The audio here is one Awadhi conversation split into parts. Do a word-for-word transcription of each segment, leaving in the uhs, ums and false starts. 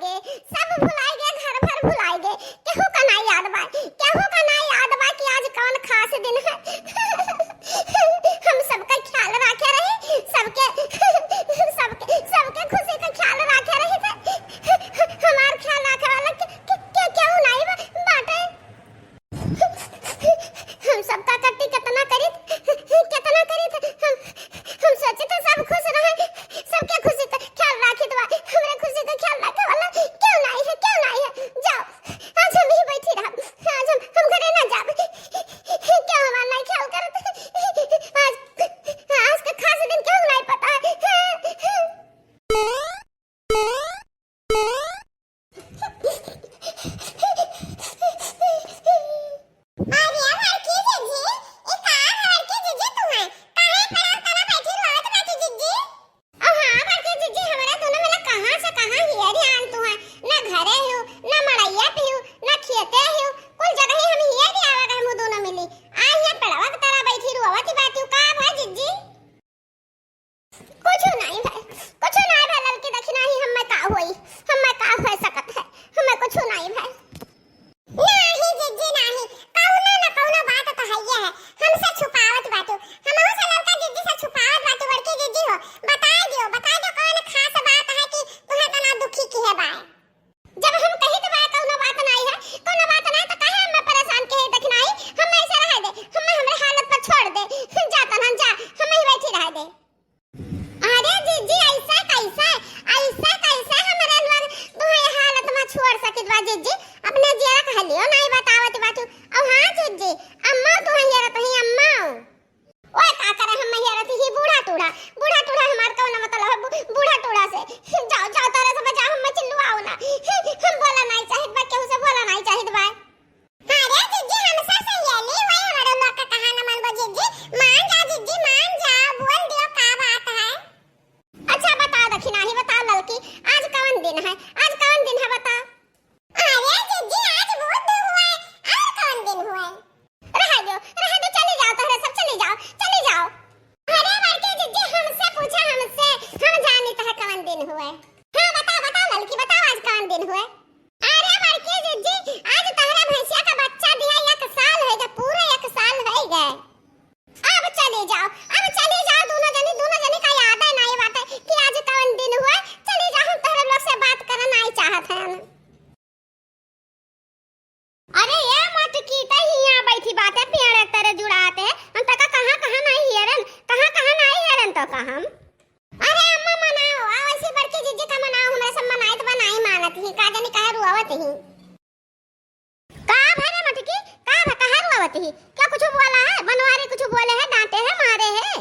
गे, सब भुलाइ गे, घर भर भुलाइ गे। केहू का नाई याद बा, केहू का नाई याद बा कि आज कवन खास दिन है। हम सबका ख्याल राखे रही, सबके, सबके, सबके खुशी का ख्याल राखे रही थे। हमार ख्याल राखे वाला के, के, के, केहू नाई बा, बाटे। हम सबका कट्टी केतना करित, केतना करित। हम, हम सोचित सब खुश रहे, सबके खुशी का ख्याल राखित बा, हमरे खुशी का ख्याल राखे वाला केहू नाई है, केहू नाई है। जाओ, आज हम ही बैठी रहब, आज हम, हम घरे ना जाब। केहू हमार नाई ख्याल करत। आज, आज का खास दिन केहू नाई पता है। अरे बड़की जिज्जी, ई का है बड़की जिज्जी तुहैं? काहे पड़ाव तना बैठी रोवत बाटी जिज्जी? ओ हाँ बड़की जिज्जी, हमरा दोनों में ला कहाँ से कहाँ हियरी आन तुहैं? ना घरे हियो, ना मड़ैया पे हियो, ना खेते हियो, कुल जगह ही हम हियरी आवा गए मुँह दोनों मिली। आ हियाँ पड़ाव तना बैठी रोवत बाटी, का भा जिज्जी? कुछु नाई भाई, कुछु नाई भाई, ललकी दखिना ही हम्मे का होई, हम्मे का हो सकत है, हम्मे कुछु नाई भाई। नाही जिज्जी नाही, कौनो न कौनो बात तो हइये है, हमसे छुपावत बाटू, हमहू से ललका जिज्जी से छुपावत बाटू, बड़की जिज्जी हो, बताई दियो, बताई दियो कौन खास बात है कि तुहैं तना दुखी किहे बाय। जब हम कहित बा कौनो बात नाई है, कौनो बात नाई तो काहे हम्मे परेशान किहे दखिनाही? हम्मे ऐसे रहे दे, हम्मे हमरे हालत पर छोड़ दे, जा तनहन जा, हम्मे ही बैठी रहे दे। अरे जिज्जी, ऐसा कैसे, ऐसा कैसे हमरे लोग तुहैं हालत में छोड़ सकित बा जिज्जी? अपने जियरा का हलियो नाई बतावत बाटू। अब हाँ जिज्जी, अम्मा तुहैं हेरत ही अम्मा। ओए, का करे हम मैया रहती ही बूढ़ा टूढ़ा, बूढ़ा टूढ़ा हमार कौन मतलब है बू-, बूढ़ा टूढ़ा से? जाओ, जाओ, तारा सब जाओ, हम चिल्लुआओ ना। हम बोला नाई चाहित बा, केहू से बोला नाई चाहित बा। अरे जिज्जी, हमसे सहेली वही हमारे लोग का कहा न मनबो जिज्जी। मान जा जिज्जी, मान जा, बोल दियो का बात है। अच्छा बताओ दखिनाही, बताओ ललकी, आज कौन दिन है, आज कौन दिन है बताओ? अरे जिज्जी, आज बुध हुआ है, और कौन दिन हुआ है? रह दो, रह दो, चली जाओ, तोहरे सब चली जाओ, चली जाओ। अरे बड़की जिज्जी, हमसे पूछा, हमसे, हम जानित है कौन दिन हुआ है। हाँ बताओ, बताओ ललकी, बताओ आज कौन दिन हुआ है? अरे बड़की जिज्जी, आज तोहरे भैंसिया का बच्चा दिया एक साल होइ गए, पूरे एक साल होइ गए। अब चली जाओ, अब चली जाओ दूनो जनी, दूनो जनी का याद है नाई बात है कि आज कौन दिन हुआ। चली जाओ, हम तोहरे लोग से बात करन नाई चाहत है। अरे ए मोटकी, तै हियाँ बैठी बाटे, पेड़ एक तरे जुड़ाते है। हम तका कहाँ कहाँ नाई हेरन, कहाँ कहाँ नाई हेरन तो का हम। अरे अम्मा मनाओ, आओ ऐसी बड़की जिज्जी का मनाओ, हमरा सब मनाइत बा नाई मानत ही, का जानी काहे रुआवत ही। का भा रे मटकी, का भा, काहे रुआवत ही? क्या कुछ बोला है? बनवारी कुछ बोले है, डांटे है, मारे है?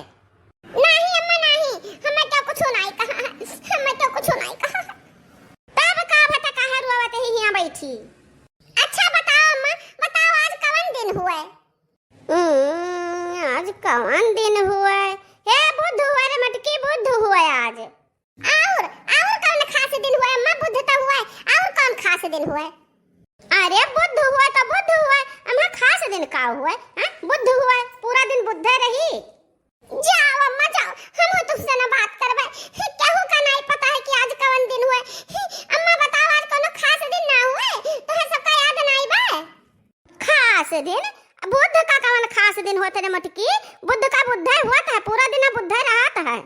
नाही अम्मा नाही, हमें क्या कुछ नाई कहा है, हमें क्या कुछ नाई कहा है। तब का भा, त काहे रुआवत ही हियाँ बैठी? अच्छा बताओ अम्मा, बताओ आज कवन दिन हुआ? हम्म, आज कवन दिन हुआ? हे बुध हुआ रे मटकी, बुध हुआ आज। और, और कौन खास दिन हुआ अम्मा? बुध तो हुआ, और कौन खास दिन हुआ? अरे बुध हुआ तो बुध हुआ, अम्मा खास दिन का हुआ? हाँ? बुध हुआ, पूरा दिन बुद्धे रही। जाओ अम्मा जाओ, हम तुमसे ना बात करबे। केहू का नहीं पता है कि आज कौन दिन हुआ। अम्मा बताओ आज कोनो खास दिन ना हुआ? तोहर सबका याद नहीं बा? खास दिन? बुध का कवन खास दिन होत रे मटकी? बुध का बुद्धे होत है, पूरा दिन बुद्धे रहत है।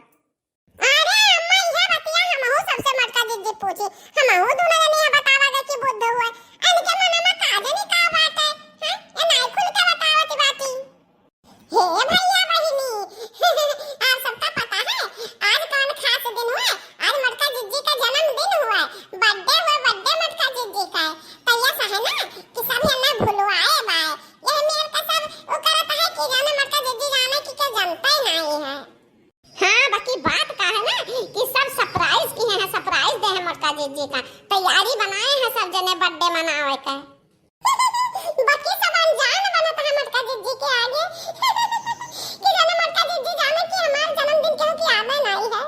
अरे अम्मा, इहे बतिया हमहू सबसे मटका जिज्जी पूछी। हमहू दूनो जने बतावा गए कि बुध हुआ। इनके मन में का जानी का बात है, हैं? ये नाई खुल के बतावत बाटी। हे भैया बहिनी, आप सबका पता है आज कौन खास दिन हुआ? आज मटका जिज्जी का जन्मदिन हुआ, birthday हुआ, birthday मटका जिज्जी का। तो ये सहे ना कि सब एन्ने भुलवाए बाए। यह मेर का सब वो करत है कि जाने मटका जिज्जी जाने कि के जनते नहीं है। हाँ, बाकी बात का है ना कि सब surprise किहे हैं, surprise दे हैं मटका जिज्जी का। तैयारी बनाए हैं सब जने birthday मनावे के। बाकी सब अनजान बनत है मटका जिज्जी के आगे। कि जाने मटका जिज्जी जाने कि हमार जन्मदिन केहू के यादे नाई है।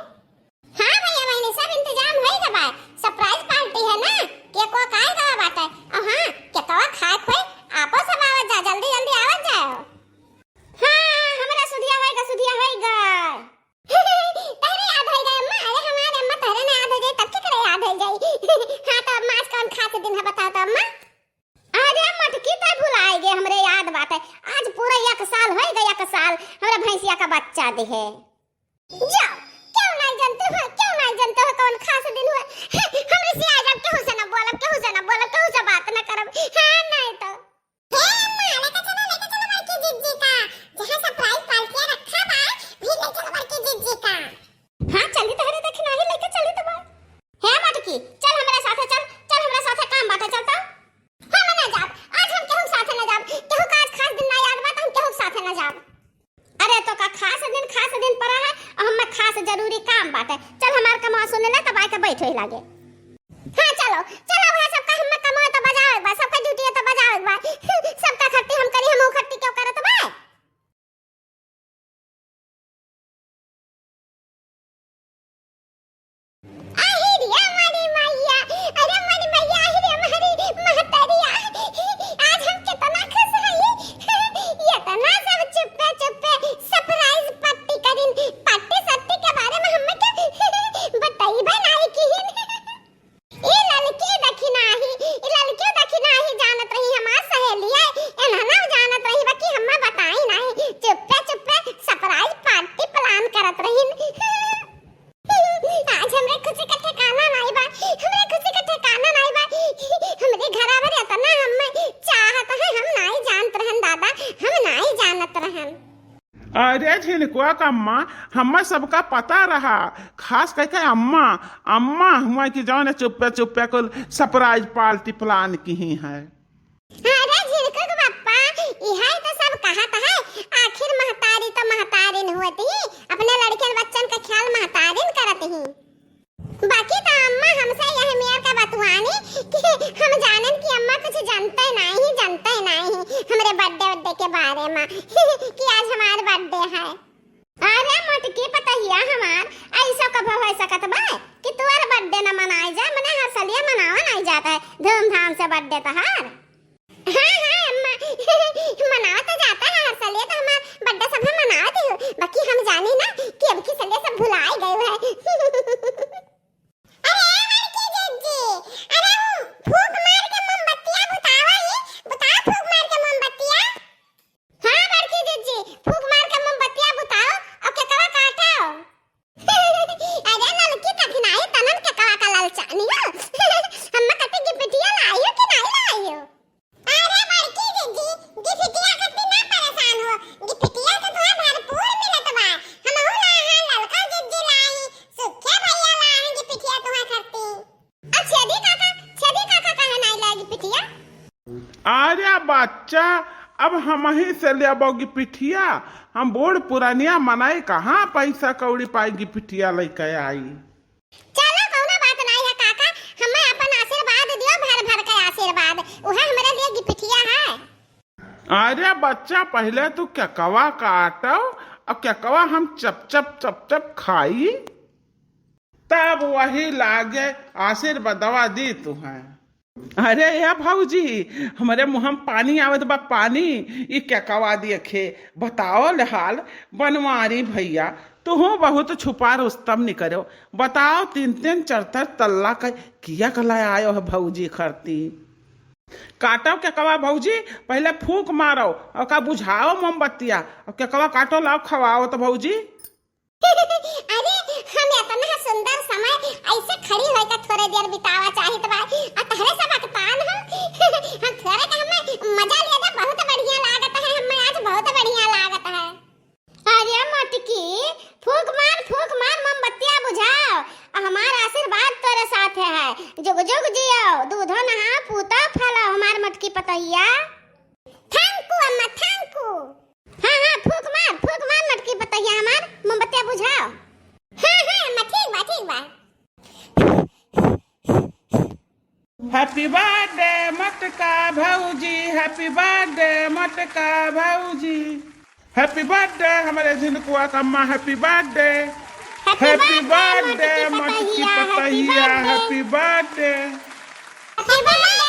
हाँ भैया बहिनी, सब इंतजाम होई गवा बा। Surprise party है ना, cake वेक आए गवा बाटे। और हाँ, cake वा खाए खोए, आपो सब आवत जा, जल्दी जल्दी आवत जाओ। हाँ, हमरा सुधिया होई गा, सुधिया होई गा। तहरे याद होई गा अम्मा, अरे हमारे अम्मा तहरे ना याद हो जाई, तब के करे याद हो जाई। हाँ तो दिन है, बताओ तो अम्मा। अरे मटकी, तै भुलाए गे, हमरे याद बाटे। आज पूरा एक साल होए गए, एक साल हमरा भैंसिया का बच्चा दिहे। जाओ, क्यों नहीं जानते हो, क्यों नहीं जानते हो कौन खास दिन हुआ? हमरे से आ जाओ, केहू से ना बोलब, केहू से ना बोलब, केहू से बात ना करब। हाँ, नहीं तो। हे अम्मा, लेके चलो, लेके चलो बड़की जिज्जी का। जहाँ surprise पार्टिया रखा बा, वहीं ले चलो बड़की जिज्जी का। हाँ, चली तोहरे देखी नाही लेके चली तो बा। हे मटकी, चल हमरा साथे चल, चल हमरा साथे काम बाटे, चल तो। हम ना जाब, आज हम केहू साथे ना जाब, केहू का आज खास दिन ना याद बा, तो हम केहू साथे ना जाब। अरे तो का खास दिन, खास दिन पड़ा है, और हमें खास जरूरी काम बाटे। चल हमार कमवा सुन ले, तब आके बैठ होई लागे। हाँ चलो, चलो भाई, सबका हमें कमवा तो बजावे बा, सबका ड्यूटी तो बजावे बा, सबका खट्टी हम करी, हम खट्टी क्यों करत बा? आही रे हमारी मैया, अरे हमारी मैया, आही रे हमारी महतरिया, आज हम कितना खुश हई, इतना सब चुप्पे चुप्पे surprise party करिन, party सट्टी के बारे में हमें के बतइबे नाई किहिन। ई ललकी देखी नाही, ई ललकी देखी नाही जानत रही हमार सहेलिया, एन्हना जानत रही, बाकी हमें बताई नाही, चुप्पे चुप्पे surprise party plan करत रहिन। आज हमरे खुशी का ठिकाना नाई बा, हमरे खुशी का ठिकाना नाई बा। हमरे घरा भर इतना हमें चाहत है, हम नाई जानत रहन दादा, हम नाई जानत रहन। अरे झिनकुआ का अम्मा, हमें सबका पता रहा, खास करके अम्मा, अम्मा हुआ कि जौन चुप्पे चुप्पे कुल surprise party plan किही है। अरे झिनकू के पप्पा, इहे तो सब कहत है, आखिर महतारी तो महतारिन होती, अपने लड़कियन बच्चन का ख्याल महतारिन करत ही। बाकी तो अम्मा हमसे यह मेर का बतुआनी कि हम जानन कि अम्मा कुछ जानते नहीं, जानते नहीं हमरे birthday उड्डे के बारे में कि आज हमार birthday है। अरे मोटकी पतहिया हमार, ऐसा कब हो सकत बा कि तुअर birthday न मनाए जाए, मने हर सलिया मनावा नहीं जाता है धूमधाम से birthday तहार। हाँ, हाँ, अम्मा, मनावा तो जाता है हर सलिया, तो हमार birthday सब हम मनावत ही हो, बाकी हम जानी ना कि अब की सलिया सब भुलाए गए है। अरे, बड़की जिज्जी, अरे, उ फूक मार के मोमबत्तिया बुतावा ही, बुताओ फूक मार के मोमबत्तिया। हाँ, बड़की जिज्जी, फूक मार के मोमबत्तिया बुताओ और केकवा काटो। अरे, ललकी कठिनाई तनन केकवा का ललचानी हो। हम्मा कते गिफ्टिया लाई हो कि नहीं लाई हो? अरे बड़की जिज्जी, गिफ्टिया खातिर ना परेशान हो, गिफ्टिया तो तुहा भरपूर मिलत बा। हमहू ला है ललका जिज्जी लाई, सुखे भैया ला है गिफ्टिया तुहा खातिर। आ छेदी काका, छेदी काका काहे नाई लाई गिफ्टिया? अरे बच्चा, अब हमही से लेबो गिफ्टिया, हम बूढ़ पुरानिया मनाई कहाँ पैसा कौड़ी पाई गिफ्टिया लेके आई। चलो, कौनो बात नाई है काका, हमें अपन आशीर्वाद दियो, भर भर के आशीर्वाद, उहे हमरे लिए गिफ्टिया है। अरे बच्चा, पहले तू केकवा काटो, और केकवा हम चप चप चप चप खाई, तब वही लागे आशीर्वादवा दी तुहें। अरे या भौजी, हमरे मुँह में पानी आवत बा, पानी। ई केकवा देखे, बताओ ले हाल, बनवारी भैया, तुहूँ बहुत छुपा रुस्तम निकरो। बताओ, तीन तीन चार चार तल्ला का किया कला आयो है भौजी खरती। काटो केकवा भौजी, पहले फूक मारो, ओका बुझाओ मोमबत्तिया, और केकवा काटो लाओ खवाओ तो भौजी। अरे, हम इतना सुंदर समय ऐसे खड़ी होकर थोड़े देर बितावा चाहित बा, आ तहरे सब अकतान हो। हम थोड़े का हमें मजा लिया था, बहुत बढ़िया लागत है, हमें आज बहुत बढ़िया लागत है। अरे मटकी, फूक मार, फूक मार, मोमबत्तिया बुझाओ, आ हमार आशीर्वाद तोरे साथे है, जुग जुग जियो, दूधो नहा, पूतो फलो, हमार मटकी पतोहिया। Thank you अम्मा, thank you। हाँ, हाँ, फूक मार, फूक मार, मटकी पतोहिया हमार, मोमबत्तिया बुझाओ। हाँ, हाँ, अम्मा, ठीक बा, ठीक बा। Happy birthday मटका भौजी, happy birthday मटका भौजी, happy birthday हमरे झिनकुआ का अम्मा, happy birthday। Happy Happy birthday birthday मटकी मटकी पतहिया, पतहिया, happy birthday। Happy birthday। Happy birthday।